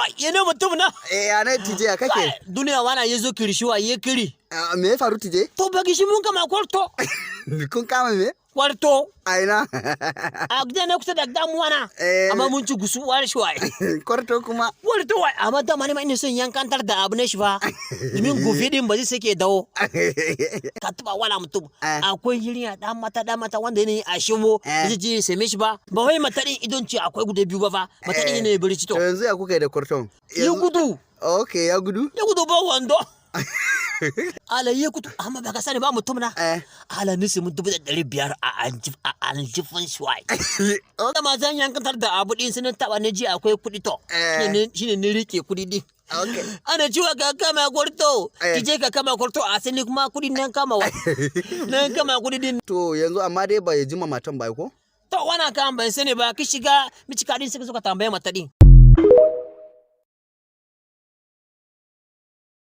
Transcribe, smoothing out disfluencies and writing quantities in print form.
Kai, yana mutum na. Eh, ya ne TJ, ya kake? Kai, duniya wana ya zo kirishiwa ya kiri. Ah, me ya faru, TJ? To, bagi shi mun kama kwarto. Kun kama me? Kwarto. A ina? A gida na kusa da gidan mu wana. Amma mun ci gusu war shi wai. Kwarto kuma. Kwarto wai, amma dama ne ma ina son yankantar da abu ne shi fa. Domin gobe din ba zai sake dawo. Ka tuba wala mutum. Akwai yirinya dan mata wanda yanayi a shiwo. Zai je ya same shi ba. Ba wai mata din idon ce akwai guda biyu ba fa. Mata din ne bari ci to. To, yanzu ya kuka yi da kwarton? Ya gudu. Okay, ya gudu? Ya gudu ba wando. Ala ya gudu, amma ba ka sani ba, mutum na. Ala nisi mun 500,000 a aljifin shi wai. Dama zan yankantar da abu din sun taba na ji akwai kuɗi to. Shine ni rike kuɗi din. Ana cewa ka kama kwarto. Ki je ka kama kwarto, a sani kuma kuɗi nan kama wa. Nan kama kuɗi din. To, yanzu amma dai bai jima matan ba ko? To, wannan kan ban sani ba, ki shiga micika din suka tambaye mata din.